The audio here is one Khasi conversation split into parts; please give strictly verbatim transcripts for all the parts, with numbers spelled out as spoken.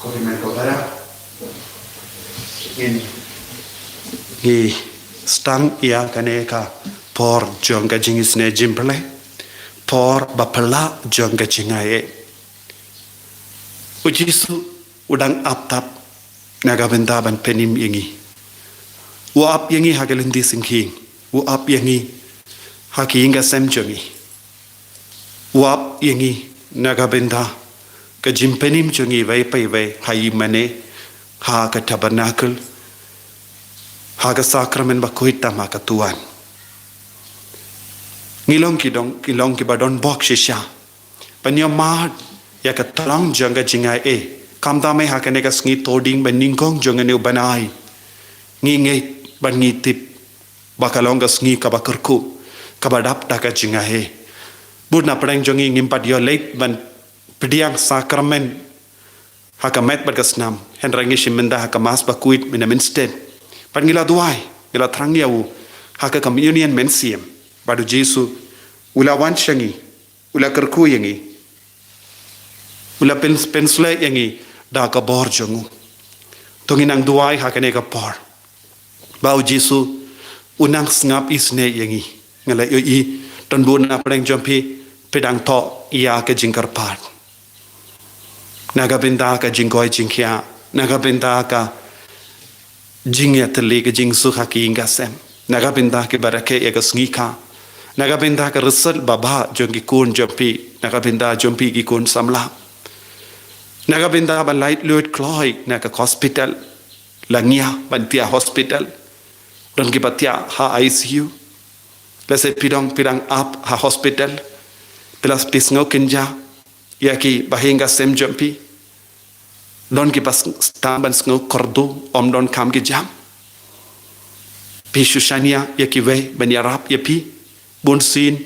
Ko hynmen ko para, ngin, ngi sdang ïa kane ka por jong ka jingisynei jingpyrlei, por ba phylla jong ka jingai eh. U Jisu u dang ap tap na ka bynta ban pynim ïa ngi. U ap ïa ngi ha ka lynti syngkhing. U ap ïa ngi ha ki ïing ka sem jong ngi. U ap ïa ngi na ka bynta ka jingpynim jong ngi iwei pa iwei, ha i mane, ha ka tabernacle, ha ka sakramen bakhuid tam ha ka tuan. Ngi long ki dong, ngi long kiba don bok shisha ban ïohmad ïa ka tlang jong ka jingai eh. Khamtam eh ha kane ka sngi Thohdieng ba nyngkong jong une u bnai, ngi ngeit bad ngi tip ba ka long ka sngi kaba kyrkhu, kaba dap da ka jingai eh. Bun na pdeng jong ngi ngim pat ïoh leit ban pdiang sakramen ha ka met bad ka snam, hynrei ngi shim bynta ha ka Mass bakhuid mynne mynstep. Bad ngi la duwai, ngi la thrang ïa u ha ka Communion mynsiem. Bad u Jisu u la wan sha ngi, u la kyrkhu ïa ngi, u la pyn-, pynshlur ïa ngi da ka bor jong u. To ngin nang duwai ha kane ka por ba u Jisu un nang sngap isynei ïa ngi. Nga la ïohi don bun na pdeng jong phi, phi dang thoh ïa ka jingkyrpad na ka bynta ka jingkoit jingkhiah, na ka bynta ka jingïatylli, ka jingsuk ha ki ïing ka sem, na ka bynta kiba rakhe ïa ka sngi kha, na ka bynta ka result babha jong ki khun jong phi, na ka bynta jong phi ki khun samla, na ka bynta ban lait luid kloi na ka hospital, la ngia ban thiah hospital, don kiba thiah ha I C U. Lehse phi dang, phi dang ap ha hospital, phi la, phi sngew kynja ïa ki bahaïing ka sem jong phi. Don kiba sdang ban sngew kyrduh, ym don kam ki jam. Phi shu shaniah ïa kiwei ban ïarap ïa phi. Bunsien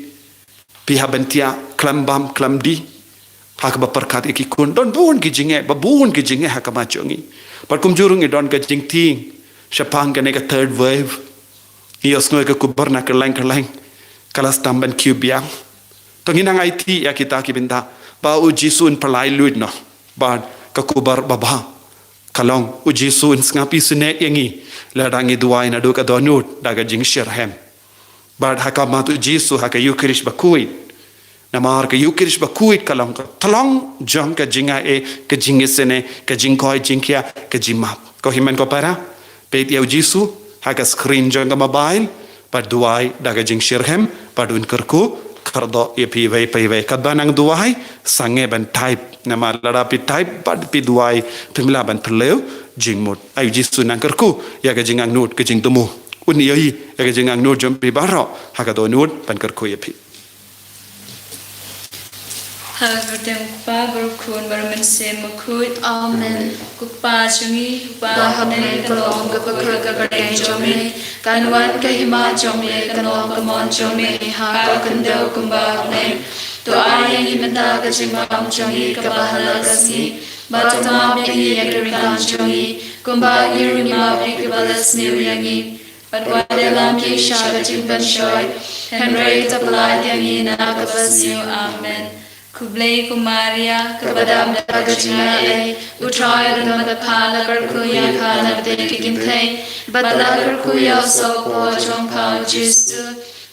phi hap ban thiah khlem bam khlem dih ha kaba pyrkhat ïa ki khun. Don bun ki jingeh, ba bun ki jingeh ha khmat jong ngi. Bad kumjuh ruh ngi don ka jingtieng shaphang kane ka third wave. Ngi ïohsngew ka khubor na kylleng kylleng ka la sdang ban kiew biang. To ngin nang aiti ïa kita ki bynta ba u Jisu un pynlait luid noh bad ka khubor babha ka long u Jisu un sngap isynei ïa ngi lada ngi duwai naduh ka dohnud da ka jingshitrhem. Bad ha khmat u Jisu ha ka Ïukharist bakhuid, namar ka Ïukharist bakhuid ka long ka tlang jong ka jingai eh, ka jingisynei, ka jingkoit jingkhiah, ka jingmap. Ko hynmen ko para, peit ïa u Jisu ha ka screen jong ka mobile, bad duwai da ka jingshitrhem, bad un kyrkhu kyrdoh ïa phi iwei pa iwei. Katba nang duwai, sangeh ban type, namar lada phi type bad phi duwai, phim lah ban pynlait jingmut. Ai u Jisu nang kyrkhu ïa ka jingangnud, ka jingthmu. Un ïohi ïa ka jingangnud jong phi baroh ha ka dohnud ban kyrkhu ïa phi. Ha ka kyrteng u Kpa bad u Khun bad u Mynsiem Bakhuid. Amen. Ko Kpa jong ngi uba ha bneng, ka long ka bakhuid ka kyrteng jong me. Kan wan ka hima jong me, kan long ka mon jong me ha ka khyndew kumba ha bneng. To ai ïa ngi mynta ka jingbam jong ngi kaba ha la ka sngi. Bad to map ïa ngi ïa ki ryngkang jong ngi, kumba ngi ruh ngi map ïa kiba la sniew ïa ngi. Bad wat ïalam ïa ngi sha ka jingpynshoi, hynrei to pyllait ïa ngi na kaba sniew. Amen. Khublei ko Maria, kaba dap da ka jingai eh, u Trai u don bad pha, la kyrkhu ïa pha na pdeng ki kynthei, bad la kyrkhu ïa u soh ka por jong pha u Jisu.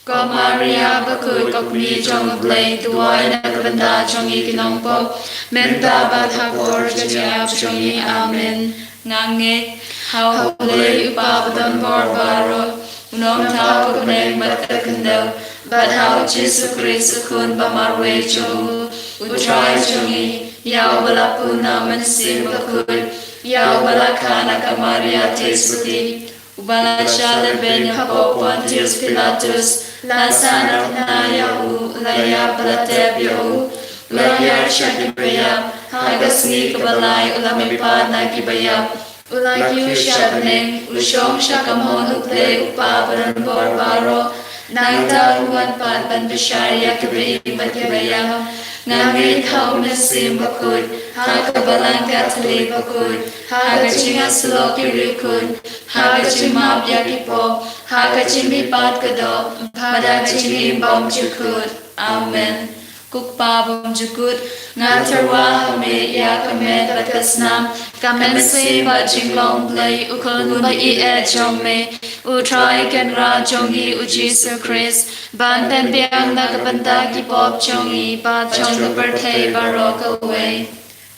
Ko Maria bakhuid, ko Kmie jong u Blei, duwai na ka bynta jong ngi ki nongpop, mynta bad ha ka por jong ka ap jong ngi. Amen. Nga ngeit ha u Blei u Kpa badonbor baroh, u Nongthaw ka bneng bad ka khyndew, bad ha u Jisu Khrist u Khun ba marwei jong u, u Trai jong ngi, ïa uba la pun na u Mynsiem Bakhuid, ïa uba la kha na ka Maria Theisotti, uba la shah lehbeiñ hapoh Pontius Pilatus, la sahnarphna ïa u, la ïap bad la tep ïa u, u la hiar sha kiba ïap, ha ka sngi kaba lai u la mihpat na kiba ïap, u la kiew sha bneng, u shong sha ka mon u Blei u Kpa badonbor baroh. Nangta un wan pat ban bishar ïa kiba im bad kiba ïap. Nga ngeit ha u Mynsiem Bakhuid, ha ka Balang Katholik bakhuid, ha ka jingïasyllok ki riewkhuid, ha ka jingmap ïa ki pop, ha ka jingmihpat ka doh, bad ha ka jingim bymjukut. Amen. Ko Kpa bymjukut, nga tyrwa ha me ïa ka met bad ka snam, Ka mynsiem bad jinglong Blei, U Khun ba ïeit jong me, U Trai Kynrad jong ngi U Jisu Khrist, ban pynbiang na ka bynta ki pop jong ngi bad jong ka pyrthei baroh kawei.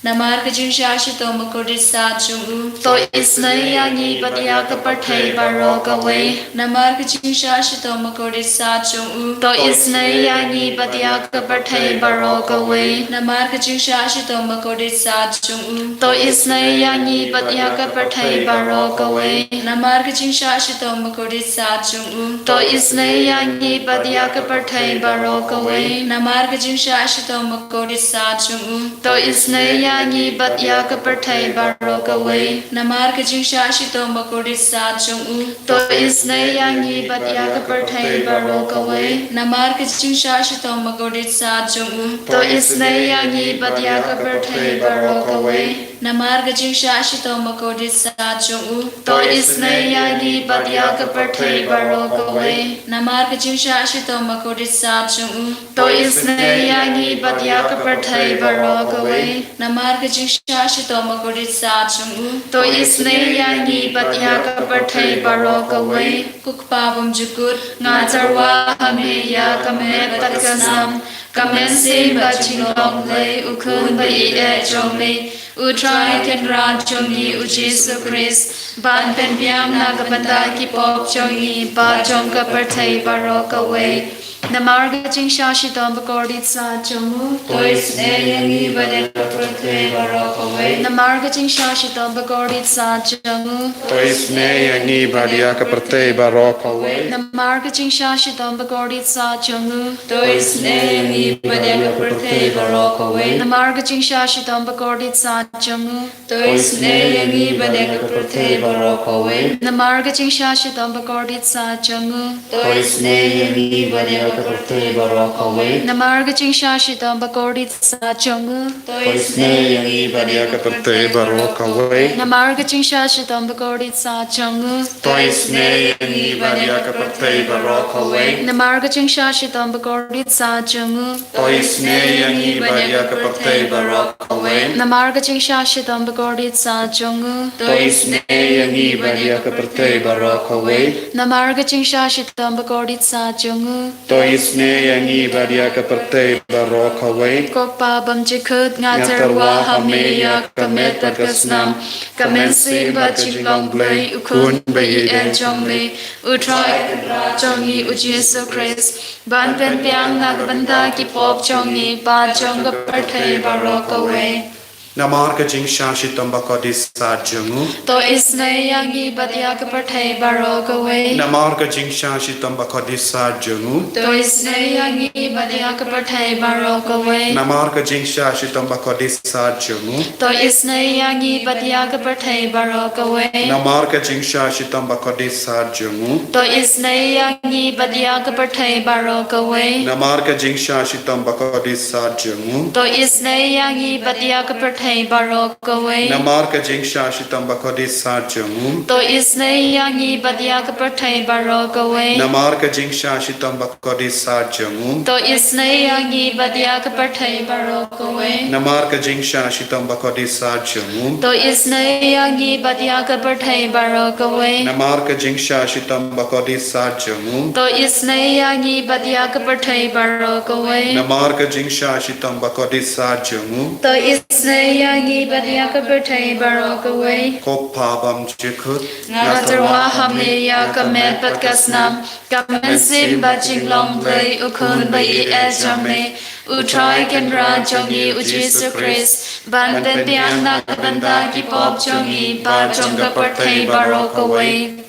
Namar ka jingshah shitom bakordit sat jong U, to isynei ïa ngi bad ïa ka pyrthei baroh kawei. Namar ka jingshah shitom bakordit sat jong U, to isynei ïa ngi bad ïa ka pyrthei baroh kawei. Namar ka jingshah shitom bakordit sat jong U, to isynei ïa ngi bad ïa ka pyrthei baroh kawei. Namar ka jingshah shitom bakordit sat jong U, to isynei ïa ngi bad ïa ka pyrthei baroh kawei. Namar ka jingshah shitom bakordit sat jong U, to isynei ïa ngi bad ïa ka pyrthei baroh kawei. Namar ka jingshah shitom bakordit sat jong U, to isynei ïa ngi bad ïa ka pyrthei baroh kawei. Namar ka jingshah shitom bakordit sat jong U, to isynei ïa ngi bad ïa ka pyrthei baroh kawei. Namar ka jingshah shitom bakordit sat jong U, to isynei ïa ngi bad ïa ka pyrthei baroh kawei. Namar ka jingshah shitom bakordit sat jong U, to isynei ïa ngi bad ïa ka pyrthei baroh kawei. Namar ka jingshah shitom bakordit sat jong U, to isynei ïa ngi bad ïa ka pyrthei baroh kawei. Ko Kpa bymjukut, nga tyrwa ha Me ïa ka met bad ka snam, ka mynsiem bad jinglong Blei, U Khun ba ïeit jong Me, U Trai Kynrad jong ngi U Jisu Khrist, ban pynbiang na ka bynta ki pop jong ngi bad jong ka pyrthei baroh kawei. Namar ka jingshah shitom bakordit sat jong U, to isynei ïa ngi bad ïa ka pyrthei baroh kawei. Namar ka jingshah shitom bakordit sat jong U, to isynei ïa ngi bad ïa ka pyrthei baroh kawei. Namar ka jingshah shitom bakordit sat jong U, to isynei ïa ngi bad ïa ka pyrthei baroh kawei. Namar ka jingshah shitom bakordit sat jong U, to isynei ïa ngi bad ïa ka pyrthei baroh kawei. Namar ka jingshah shitom bakordit sat jong U, to isynei ïa ngi bad ïa ka pyrthei baroh kawei. Namar ka jingshah shitom bakordit sat jong U, to isynei ïa ngi bad ïa ka pyrthei baroh kawei. Namar ka jingshah shitom bakordit sat jong U, to isynei ïa ngi bad ïa ka pyrthei baroh kawei. Namar ka jingshah shitom bakordit sat jong U, to isynei ïa ngi bad ïa ka pyrthei baroh kawei. Namar ka jingshah shitom bakordit sat jong U, to isynei ïa ngi bad ïa ka pyrthei baroh kawei. Namar ka jingshah shitom bakordit sat jong U, to isynei ïa ngi bad ïa ka pyrthei baroh kawei. Ko Kpa bymjukut, nga tyrwa ha Me ïa ka met bad ka snam, ka mynsiem bad jinglong Blei, U Khun ba ïeit jong Me, U Trai Kynrad jong ngi U Jisu Khrist, ban pynbiang na ka bynta ki pop jong ngi bad jong ka pyrthei baroh kawei. Namar ka jingshah shitom bakordit sat jong U, to isynei ïa ngi bad ïa ka pyrthei baroh kawei. Namar ka jingshah shitom bakordit sat jong U, to isynei ïa ngi bad ïa ka pyrthei baroh kawei. Namar ka jingshah shitom bakordit sat jong U, to isynei ïa ngi bad ïa ka pyrthei baroh kawei. Namar ka jingshah shitom bakordit sat jong U, to isynei ïa ngi bad ïa ka pyrthei baroh kawei. Namar ka jingshah shitom bakordit sat jong U, to isynei ïa ngi bad ïa ka pyrthei baroh kawei. Namar ka jingshah shitom bakordit sat jong U, to isynei ïa ngi bad ïa ka pyrthei baroh kawei. Namar ka jingshah shitom bakordit sat jong U, to isynei ïa ngi bad ïa ka pyrthei baroh kawei. Namar ka jingshah shitom bakordit sat jong U, to isynei ïa ngi bad ïa ka pyrthei baroh kawei. Namar ka jingshah shitom bakordit sat jong U, to isynei ïa ngi bad ïa ka pyrthei baroh kawei. Namar ka jingshah shitom bakordit sat jong U, to isynei ïa ngi bad ïa ka pyrthei baroh kawei. Ko Kpa bymjukut, nga tyrwa ha Me ïa ka met bad ka snam, ka mynsiem bad jinglong Blei, U Khun ba ïeit jong Me, U Trai Kynrad jong ngi U Jisu Khrist, ban pynbiang na ka bynta ki pop jong ngi bad jong ka pyrthei baroh kawei.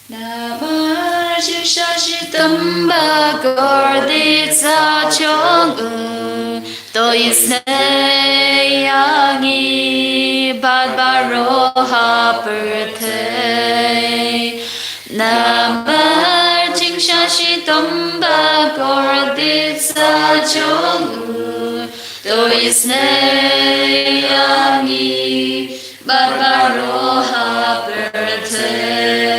Namar jingshah shitom bakordit sat jong U, to isynei ïa ngi bad baroh ha pyrthei. Namar jingshah shitom bakordit sat jong U, to isynei ïa ngi bad baroh ha pyrthei.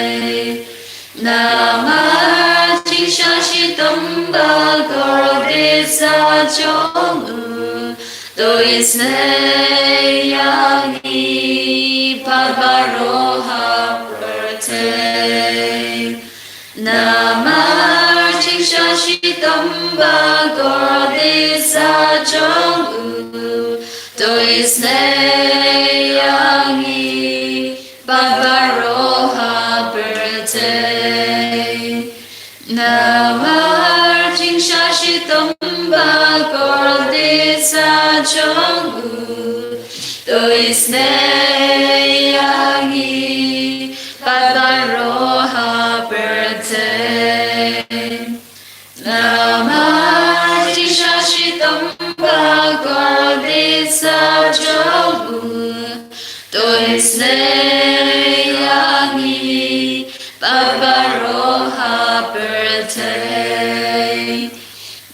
Namar jingshah shitom bakordit sat jong U, to isynei ïa ngi bad baroh ha pyrthei. Namar jingshah shitom ba kordit sa jong u, to isynei ïa ngi bad baroh ha pyrthei. Namar jingshah shitom ba kordit sa jong u, to isynei ïa ngi bad baroh ha pyrthei. Namar jingshah shitom ba kordit sa jong u, to isynei ïa ngi bad baroh ha pyrthei.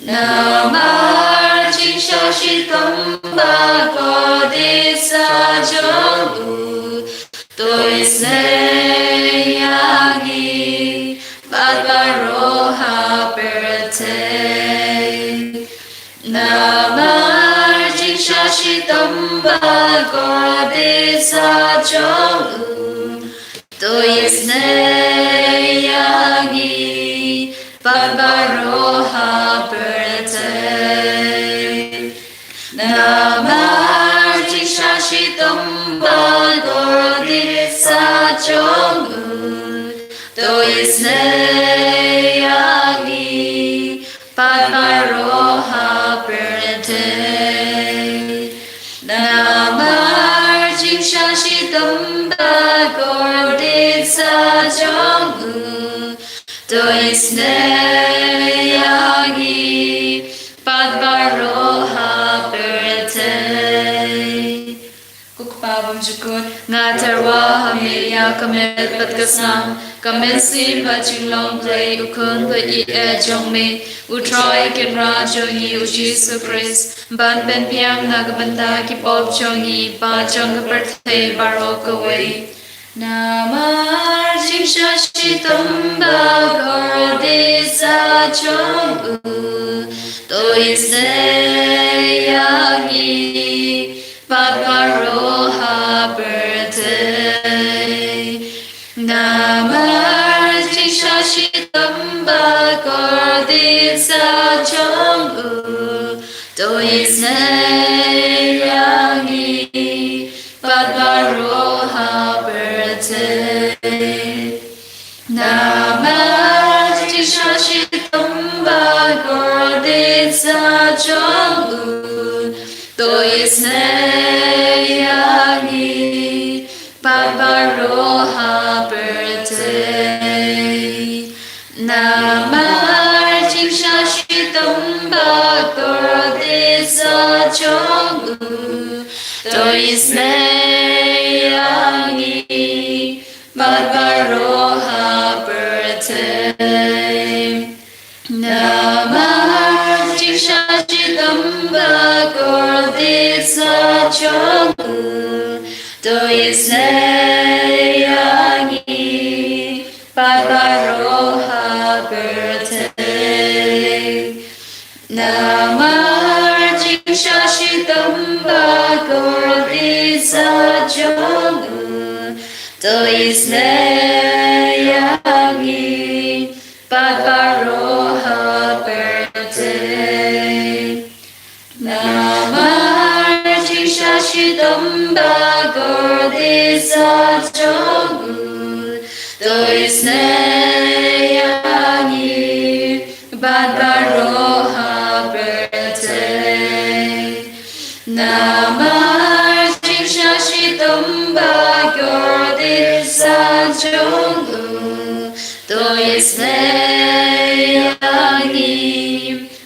Namar jingshah shitom ba kordit sa jong u, to isynei ïa ngi bad baroh ha pyrthei. Namar jingshah shitom ba kordit sa jong u, to isynei ïa ngi bad baroh ha pyrthei. Namar jingshah shitom ba kordit sa jong u, to isynei ïa ngi bad baroh ha pyrthei. Namar jingshah shitom ba kordit sa jong u, to isynei ïa ngi bad baroh ha pyrthei. Ko Kpa bymjukut, nga tyrwa ha me ïa ka met bad ka snam, ka mynsiem bad jinglong Blei u Khun ba ïeit jong me, U Trai Kynrad jong ngi U Jisu Khrist, ban pynbiang na ka bynta ki pop jong ngi bad jong ka pyrthei baroh kawei. Namar jingshah shitom ba kordit sa jong u, to isynei ïa ngi bad baroh ha pyrthei. Namar jingshah shitom ba kordit sa jong u, to isynei ïa ngi bad baroh ha pyrthei. Namar jingshah shitom ba kordit sa jong u, to isynei ïa ngi bad baroh ha pyrthei. Namar jingshah shitom ba kordit sa jong u, to isynei ïa ngi bad baroh ha pyrthei. Namar jingshah shitom ba kordit sa jong u, to isynei ïa ngi bad baroh ha pyrthei. Namar jingshah shitom ba kordit sa jong u, to isynei ïa ngi bad baroh ha pyrthei. Namar jingshah shitom ba kordit sa jong u, to isynei ïa ngi bad baroh ha pyrthei. Namar jingshah shitom ba kordit sa jong u, to isynei ïa ngi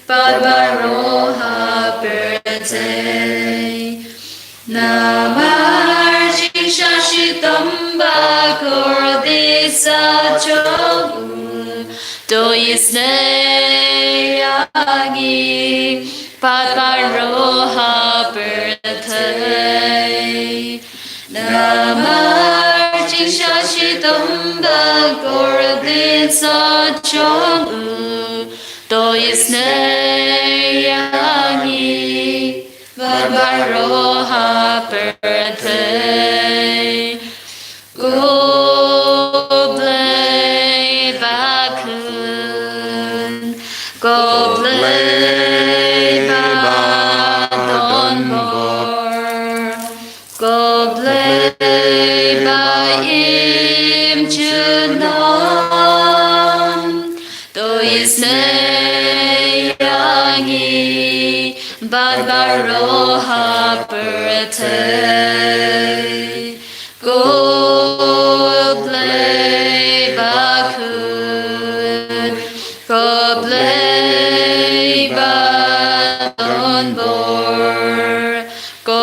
bad baroh ha pyrthei. Namar jingshah shitom ba kordit sa jong u, to isynei ïa ngi bad baroh ha pyrthei. Namar jingshah shitom ba kordit sa jong u, to isynei ïa ngi bad baroh ha pyrthei. Ko Blei bakhuid, ko Blei badonbor, ko Blei baim junom. To isynei ïa ngi bad baroh ha pyrthei. Ko Blei bakhuid, ko Blei badonbor, ko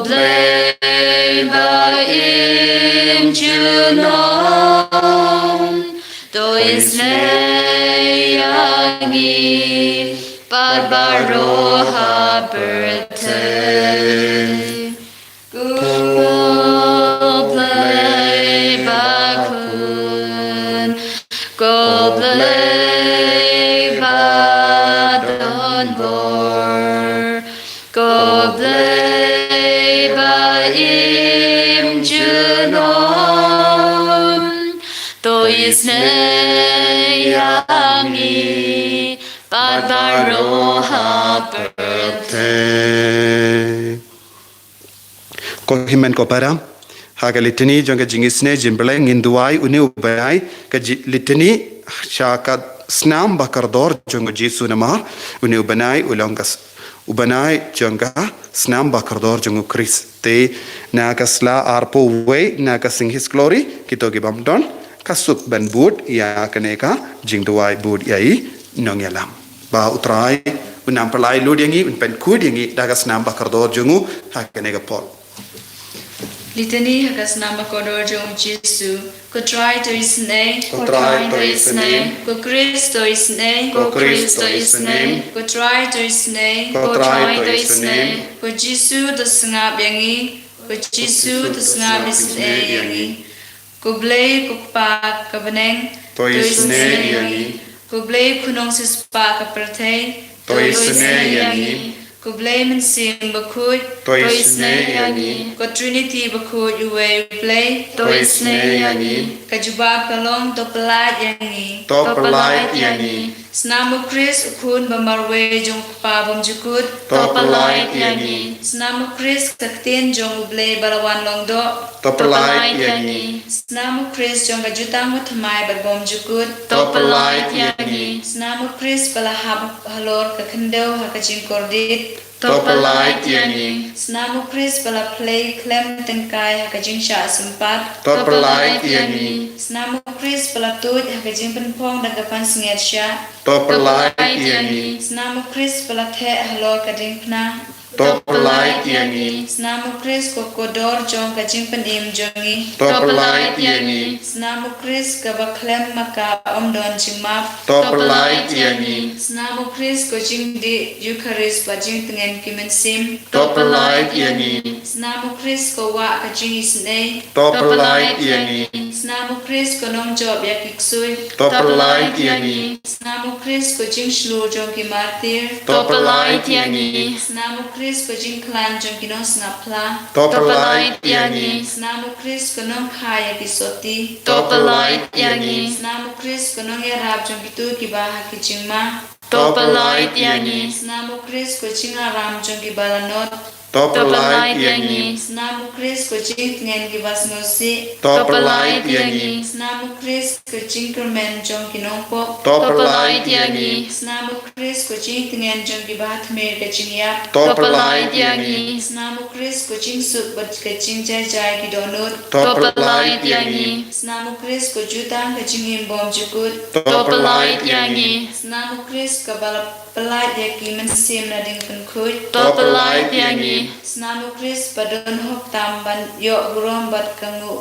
Blei baim junom. To isynei ïa ngi bad baroh ha pyrthei. Ko Blei bakhuid, ko Blei badonbor, ko Blei baim junom. To isynei ïa ngi bad baroh ha pyrthei. Ko hynmen ko para, ha ka litany jong ka jingisynei jingpyllait ngin duwai une u bnai ka ji-, litany sha ka snam ba kordor jong u Jisu namar une u bnai u long ka s-, u bnai jong ka snam ba kordor jong u Khrist. Te na ka sla arphew wei na ka Sing His Glory, kito ki bym don ka suk ban bud ïa kane ka jingduwai, bud ïa i nongïalam. Ba U Trai un nang pynlait lut ïa ngi, un pynkhuid ïa ngi da ka snam ba kordor jong u ha kane ka por. Litany ha ka snam ba kordor jong u Jisu. Ko Trai to isynei. Ko Trai to isynei. Ko Khrist to isynei. Ko Khrist to isynei. Ko Trai to isynei. Ko Trai to isynei. Ko Jisu to sngap ïa ngi. Ko Jisu to sngap isynei ïa ngi. Ko Blei ko Kpa ka bneng, to isynei ïa ngi. Ko Blei Khunong Sispah ka pyrthei, to isynei ïa ngi. Ko Blei Mynsiem Bakhuid, to isynei ïa ngi. Ko Trinity Bakhuid uwei U Blei, to isynei ïa ngi. Ka jubab ka long, to pynlait ïa ngi. To pynlait ïa ngi. Snam u Khrist u Khun ba marwei jong u Kpa bymjukut, to pynlait ïa ngi. Snam u Khrist ka Ktien jong U Blei ba la wan long doh, to pynlait ïa ngi. Snam u Khrist jong ka Jutang Bathymmai bad bymjukut, to pynlait ïa ngi. Snam u Khrist ba la hap halor ka khyndew ha ka jingkordit, to pynlait ïa ngi. Snam u Khrist ba la plie khlem tyngkai ha ka jingshah sympat, to pynlait ïa ngi. Snam u Khrist ba la tuid ha ka jingpynphong da ka pansngiat shah, to pynlait ïa ngi. Snam u Khrist ba la theh halor ka diengphna, to pynlait ïa ngi. Snam u Khrist ko kordor jong ka jingpynim jong ngi, to pynlait ïa ngi. Snam u Khrist kaba khlem ma ka ym don jingmap, to pynlait ïa ngi. Snam u Khrist ko jingdih Eukharist bad jingtngen ki mynsiem, to pynlait ïa ngi. Snam u Khrist ko wah ka jingisynei, to pynlait ïa ngi. Snam u Khrist ko nongjop ïa ki ksuid, to pynlait ïa ngi. Snam u Khrist ko jingshlur jong ki martir, to pynlait ïa ngi. Snam u Khrist ko jingkhlaiñ jong ki nongsngap phla, to pynlait ïa ngi. Snam u Khrist ko nongkha ïa ki sotti, to pynlait ïa ngi. Snam u Khrist ko nongïarap jong kito kiba ha ki jingma, to pynlait ïa ngi. Snam u Khrist ko jingaram jong kiba la not, to pynlait ïa ngi. Snam u Khrist ko jingtngen kiba sngewsih, to pynlait ïa ngi. Snam u Khrist ko jingkyrmen jong ki nongpop, to pynlait ïa ngi. Snam u Khrist ko jingtngen jong kiba ha tmier ka jingïap, to pynlait ïa ngi. Snam u Khrist ko jingsuk bad ka jingjai jai ki dohnud, to pynlait ïa ngi. Snam u Khrist ko jutang ka jingim bymjukut, to pynlait ïa ngi. Snam u Khrist kaba la pynlait ïa ki mynsiem na diengpynkhuid, to pynlait ïa ngi. Snam u Khrist ba don hok tam ban ïoh burom bad ka nguh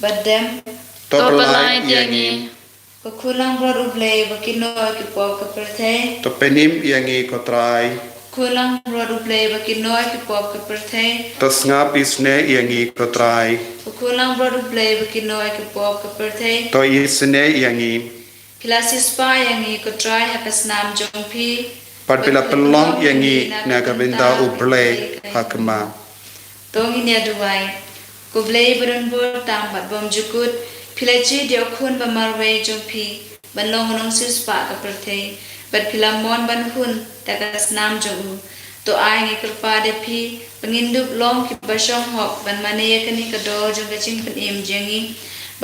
ba dem, to pynlait ïa ngi. Ko Khun langbrot U Blei ba kynnoh ïa ki pop ka pyrthei, to pynim ïa ngi ko Trai. Khun langbrot U Blei ba kynnoh ïa ki pop ka pyrthei, to sngap isynei ïa ngi ko Trai. Ko Khun langbrot U Blei ba kynnoh ïa ki pop ka pyrthei, to isynei ïa ngi. Phi la siewspah ïa ngi ko Trai ha ka snam jong phi, Bad phi la pynlong ïa ngi na ka bynta U Blei ha khmat. To ngin ïa duwai. Ko Blei ba don bor tam bad bymjukut, phi la jied ïa U Khun ba marwei jong phi ban long u nongsiewspah ka pyrthei, bad phi la mon ban hun da ka snam jong u. To ai ngi kyrpad ïa phi ba ngin dup long kiba shong hok ban mane ïa kane ka dor jong ka jingpynim jong ngi,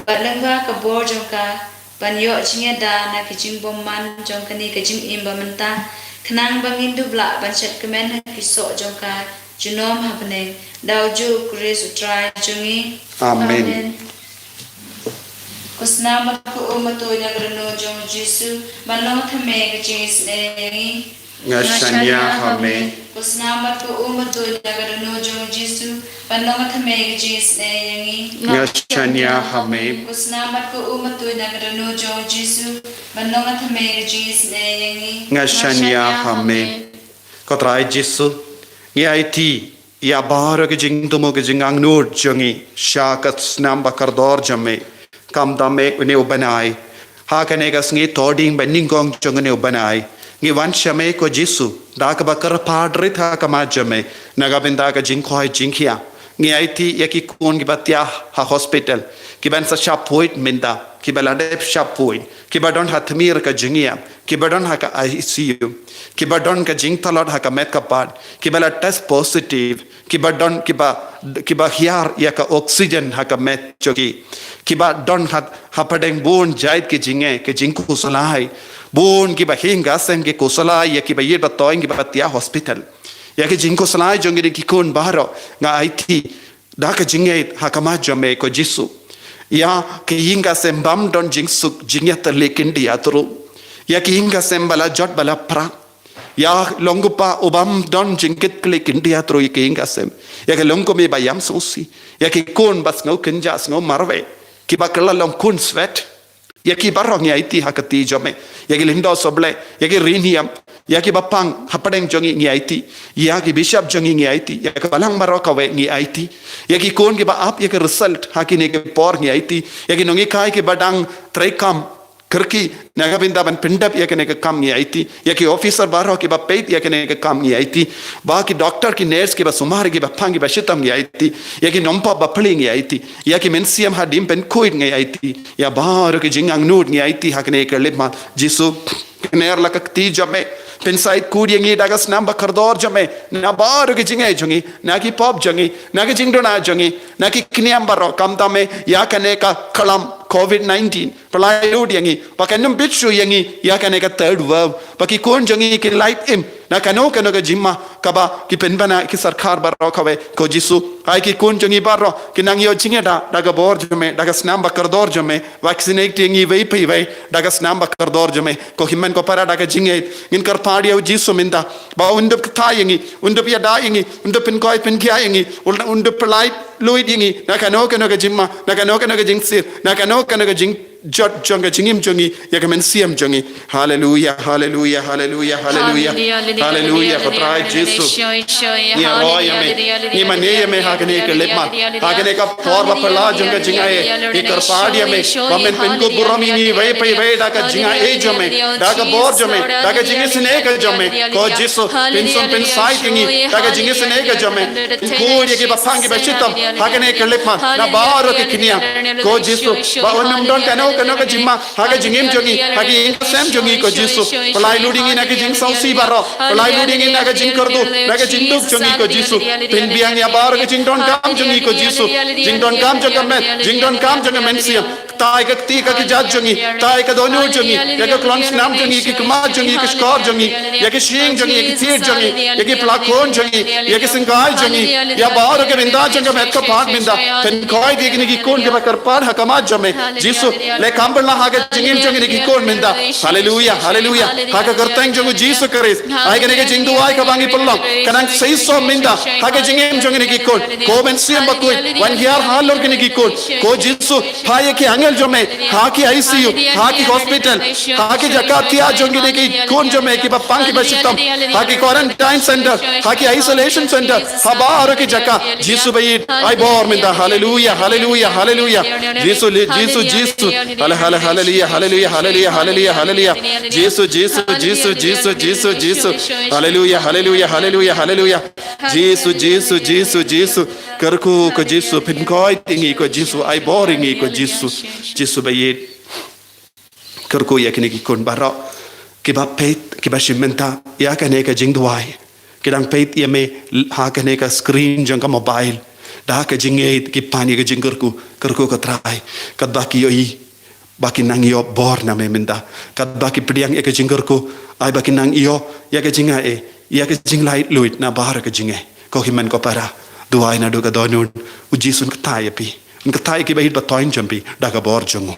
bad lyngba ka bor jong ka ban ïoh jingïada na ki jingbymman jong kane ka jingim ba mynta, khnang ba ngin dup lah ban shet kmen ha ki soh jong ka junom ha bneng. Da u ju Khrist U Trai jong ngi. Amen. Amen. Ko snam bad ko um ba tuid na ka dohnud jong U Jisu, ban long thymmai ka jingisynei ïa ngi. Nga shania ha me. Ko snam bad ko um ba tuid na ka dohnud jong U Jisu, ban long thymmai ka jingisynei ïa ngi. Nga shania ha me. Ko snam bad ko um ba tuid na ka dohnud jong U Jisu, ban long thymmai ka jingisynei ïa ngi. Nga shania ha me. Ko Trai Jisu, ngi aiti ïa baroh ki jingthmu ki jingangnud jong ngi sha ka snam ba kordor jong me. Kumta me une u bnai, ha kane ka sngi thohdieng ba nyngkong jong une u bnai, ngi wan sha me ko Jisu da kaba kyrpad rit ha khmat jong me na ka bynta ka jingkhwai jingkhiah. Ngi aiti ïa ki khun kiba thiah ha hospital, kiban sa shah poi mynta, kiba la dep shah poi, kiba don ha tmier ka jingïap, kiba don ha ka I C U, kiba don ka jingtlot ha ka met ka phad, kiba la test positive, kiba don, kiba, kiba hiar ïa ka oxygen ha ka met jong ki, kiba don ha, hapdeng bun jait ki jingeh, ki jingkhuslai. Bun kiba ïing ka sem ki khuslai ïa kiba ïeit ba thoiñ kiba thiah hospital. Ïa ki jingkhuslai jong ki khun baroh nga aiti da ka jingngeit ha khmat jong me ko Jisu. Ïa ki ïing ka sem bym don jingsuk jingïatylli khyndiat ruh. Ïa ki ïing ka sem ba la jot ba la pra. Ïa long kpa u bym don jingkitkhlieh khyndiat ruh ïa ki ïing ka sem. Ïa ki long kum i ba ïam sngewsih. Ïa ki khun ba sngew kynjah sngew marwei, kiba kylla long khun swet. Ïa ki baroh ngi aiti ha ka kti jong me. Ïa ki lyngdoh sohblei, ïa ki riewniam, ïa kiba pang hapdeng jong ngi ngi aiti. Ïa ki bishop jong ngi ngi aiti. Ïa ka balang baroh kawei ngi aiti. Ïa ki khun kiba ap ïa ka result ha kine ki por ngi aiti. Ïa ki nonghikai kiba dang trei kam kyrkieh na ka bynta ban pyndep ïa kane ka kam ngi aiti. Ïa ki officer baroh kiba peit ïa kane ka kam ngi aiti. Ba ki doctor, ki nurse, kiba sumar, kiba pang, kiba shitom ngi aiti. Ïa ki nongpop bapli ngi aiti. Ïa ki mynsiem hadien pynkhuid ngi aiti. Ïa baroh ki jingangnud ngi aiti ha kane ka khyllipmat Jisu. Kner la ka kti jong me. Pynsaid kut ïa ngi da ka snam ba kordor jong me na baroh ki jingeh jong ngi, na ki pop jong ngi, na ki jingduna jong ngi, na ki khniam baroh. Kumta me ïa kane ka khlam covid nineteen, pyllait lut ïa ngi ba kan ym bit shuh ïa ngi ïa kane ka third wave. Ba ki khun jong ngi kin lait im na kano kano ka jingma kaba ki pynbna ki sorkar baroh kawei ko Jisu. Ai ki khun jong ngi baroh kin nang ïoh jingïada da ka bor jong me, da ka snam ba kordor jong me. Vaccinate ïa ngi iwei pa iwei da ka snam ba kordor jong me. Ko hynmen ko para, da ka jingngeit ngin kyrpad ïa u Jisu mynta ba un dup kta ïa ngi, un dup ïada ïa ngi, un dup pynkhuid pynkhiah ïa ngi, un, un dup pyllait luid ïa ngi na kano kano ka jingma, na kano kano ka jingsir, na kano kano ka jingjot jong ka jingim jong ngi ïa ka mynsiem jong ngi. Haleluia, haleluia, haleluia, haleluia. Haleluia, haleluia, ko Trai Jisu. Ngi ïaroh ïa me, ngi mane ïa me ha kane ka khyllipmat, ha kane ka por ba phylla jong ka jingaiei. Ngi kyrpad ïa me ba men pynkup burom ïa ngi iwei pa iwei da ka jingaiei jong me, da ka bor jong me, da ka jingisynei ka jong me. Ko Jisu, pynsum pynsaid ïa ngi da ka jingisynei ka jong me. Pynkhuid ïa kiba pang kiba shitom ha kane ka khyllipmat na baroh ki khniam. Ko Jisu, ba un ym don kano kano ka jingma ha ka jingim jong ngi, ha ka ïing ka sem jong ngi ko Jisu. Pyllait lut ïa ngi na ki jingsngewsih baroh. Pyllait lut ïa ngi na ka jingkyrduh, na ka jingduk jong ngi ko Jisu. Pynbiang ïa baroh ka jingdonkam jong ngi ko Jisu. Jingdonkam jong ka met, jingdonkam jong ka mynsiem. Kta ïa ka kti ka kjat jong ngi, kta ïa ka dohnud jong ngi, ïa ka khlong snam jong ngi, ki khmat jong ngi, ki shkor jong ngi, ïa ki shyieng jong ngi, ïa ki thied jong ngi, ïa ki pla khun jong ngi, ïa ki syngkai jong ngi, ïa baroh ka bynta jong ka met ka phad mynta. Pynkhuid ïa kine ki khun kiba kyrpad ha khmat jong me. Jisu, leh kam pynlah ha ka jingim jong kine ki khun mynta. Haleluia, haleluia. Ha ka kyrteng jong u Jisu Khrist, ai kane ka jingduwai kaba ngi pynlong kan nang seisoh mynta ha ka jingim jong kine ki khun. Ko Mynsiem Bakhuid, wan hiar halor kine ki khun. Ko Jisu, phah ïa ki angel jong me, ha ki I C U, ha ki hospital, ha ki jaka thiah jong kine ki khun jong me kiba pang kiba shitom, ha ki quarantine center, ha ki isolation center, ha baroh ki jaka, Jisu ba ïeit, ai bor mynta. Haleluya, haleluya, haleluya. Jisu, Jisu, Jisu. Hale, hale, haleluya, haleluya, haleluya, haleluya, haleluya. Jisu, Jisu, Jisu, Jisu, Jisu, Jisu. Haleluya, haleluya, haleluya, haleluya. Jisu, Jisu, Jisu, Jisu. Kyrkhu ko Jisu, pynkhuid ïa ngi ko Jisu, ai bor ïa ngi ko Jisu. Jisu ba ïeit. Kyrkhu ïa kine ki khun baroh kiba peit, kiba shim bynta ïa kane ka jingduwai. Ki dang peit ïa me ha kane ka screen jong ka mobile. Da ka jingngeit ki pan ïa ka jingkyrkhu, kyrkhu ko Trai. Katba ki ïohi ba ki nang ïoh bor na me mynta. Katba ki pdiang ïa ka jingkyrkhu, ai ba ki nang ïoh ïa ka jingaiei, ïa ka jinglaitluid na baroh ka jingeh. Ko hynmen ko para, duwai naduh ka dohnud, u Jisu un kthah ïa phi. Un kthah ïa kiba ïeit ba thoiñ jong phi da ka bor jong u.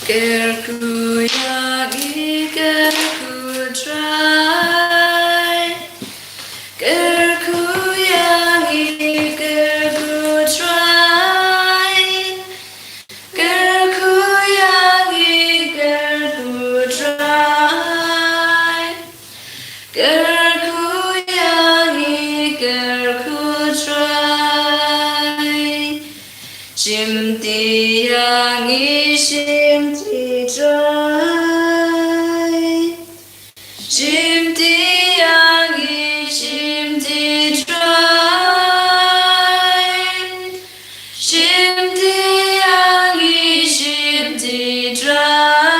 Kyrkhu ïa ngi, kyrkhu Trai. Kyrkhu ïa ngi, kyrkhu Trai. Kyrkhu ïa ngi, kyrkhu Trai. Kyrkhu ïa ngi, kyrkhu Trai. Shimti ïa ngi, shimti Trai. Shimti ïa ngi, shimti Trai. Shimti ïa ngi, shimti Trai.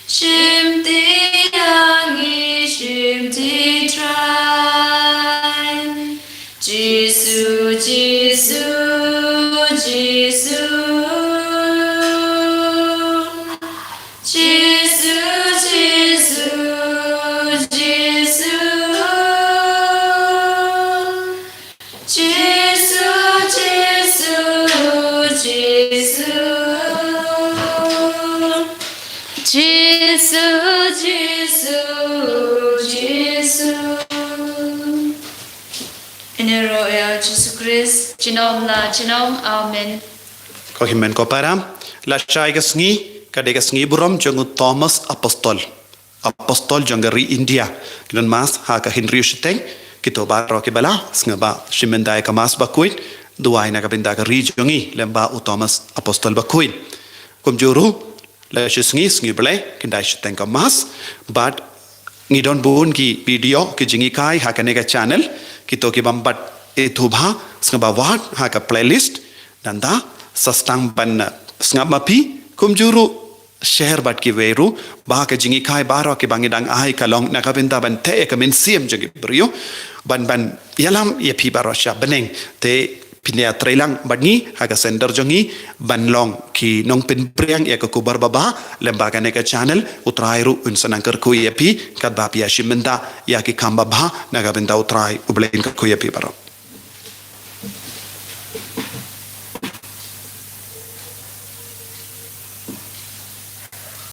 Shimti ïa ngi, shimti Trai. Jisu, Jisu, Jisu. Jisu, Jisu, Jisu. Jisu, Jisu, Jisu. Jisu, Jisu, Jisu. Ïaroh ïa u Jisu Khrist. Junom la junom. Amen. Ko hynmen ko para, lashai ka sngi ka dei ka sngi burom jong u Thomas Apostol. Apostol jong ka ri India. Ki don mass ha ka hynriew shiteng. Kito baroh kiba la sngewbha shim bynta ïa ka mass bakhuid, duwai na ka bynta ka ri jong ngi lem bad u Thomas Apostol bakhuid. Kumjuh ruh, la shi sngi, sngi Blei, khyndai shiteng ka mass. Bad ngi don bun ki video, ki jinghikai ha kane ka channel. Kito ki bym pat ithuh bha, sngewbha wad ha ka playlist. Nangta sa sdang ban, eh, sngap ma phi, kumjuh ruh share bad kiwei ruh ba ka jinghikai baroh kiba ngi dang ai ka long na ka bynta ban theh ïa ka mynsiem jong ki briew, ban, ban ïalam ïa phi baroh sha bneng. Te phin ïatreilang bad ngi ha ka center jong ngi ban long ki nongpynpriang ïa ka khubor babha lem bad kane ka channel. U Trai ruh un sa nang kyrkhu ïa phi katba phi ïashim bynta ïa ki kam babha na ka bynta u Trai. U Blei un kyrkhu ïa phi baroh.